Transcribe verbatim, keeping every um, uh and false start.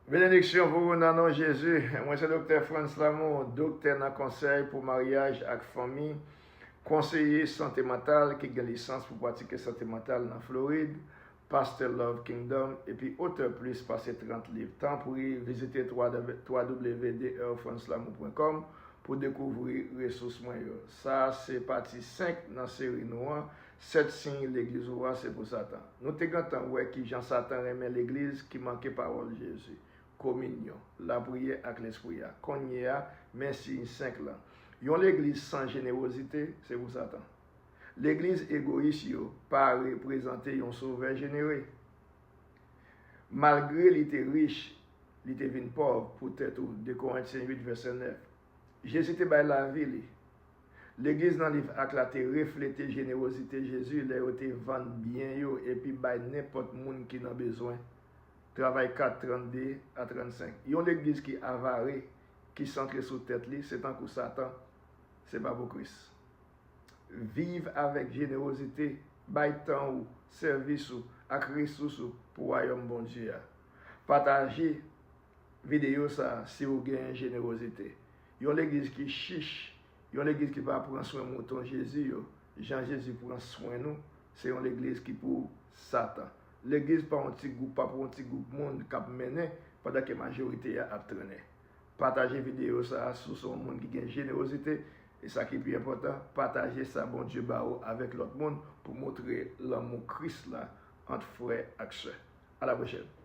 Benediksyon pou ou nan non Jezi. Mwen se Doktè Frantz Lamour, doktè nan konsèy pou maryaj ak fanmi, konseye sante mantal ki gen lisans pou pratike sante mantal nan Florid, pastè Love Kingdom, epi otè plis pase trant liv. Tanpri vizite w w w dot frantzlamour dot com pou dekouvri resous mwen yo. Sa a se pati senk nan seri nou an, Sèt siy legliz ou a se pou Satan. Nou te gentan wè kijan Satan renmen legliz ki manke pawòl Jezi, kominyon, lapriyè ak Lespri a. Kounye a, men siy senk lan. Yon legliz san jenewozite se pou Satan. Legliz egoyis yo pa reprezante yon Sovè jenere. Malgre li te rich, li te vin pòv poutèt ou, de Korentyen uit vèsè nèf. Jezi te bay lavi li. Legliz nan liv Ak la te reflete jenewozite Jezi lè yo te vann byen yo epi bay nenpòt moun ki nan bezwen. Travay kat, trannde a trannsenk. Yon legliz ki avare, ki santre sou tèt li, se tankou Satan, se pa pou Kris. Viv avèk jenewozite, bay tan ou, sèvis ou, ak resous ou pou wayòm Bondye a. Pataje videyo sa a si ou gen jenewozite. Yon legliz ki chich, yon legliz ki pa pran swen mouton Jezi yo, jan Jezi pran swen nou, se yon legliz ki pou Satan. Legliz pa yon ti gwoup, pa pou yon ti gwoup moun k ap mennen pandan ke majorite a ap trennen. Pataje videyo sa a si w se yon moun ki gen jenewozite, e sa ki pi enpòtan, pataje sa Bondye ba ou avèk lòt moun pou montre lanmou Kris la ant frè ak sè. A la pwochèn.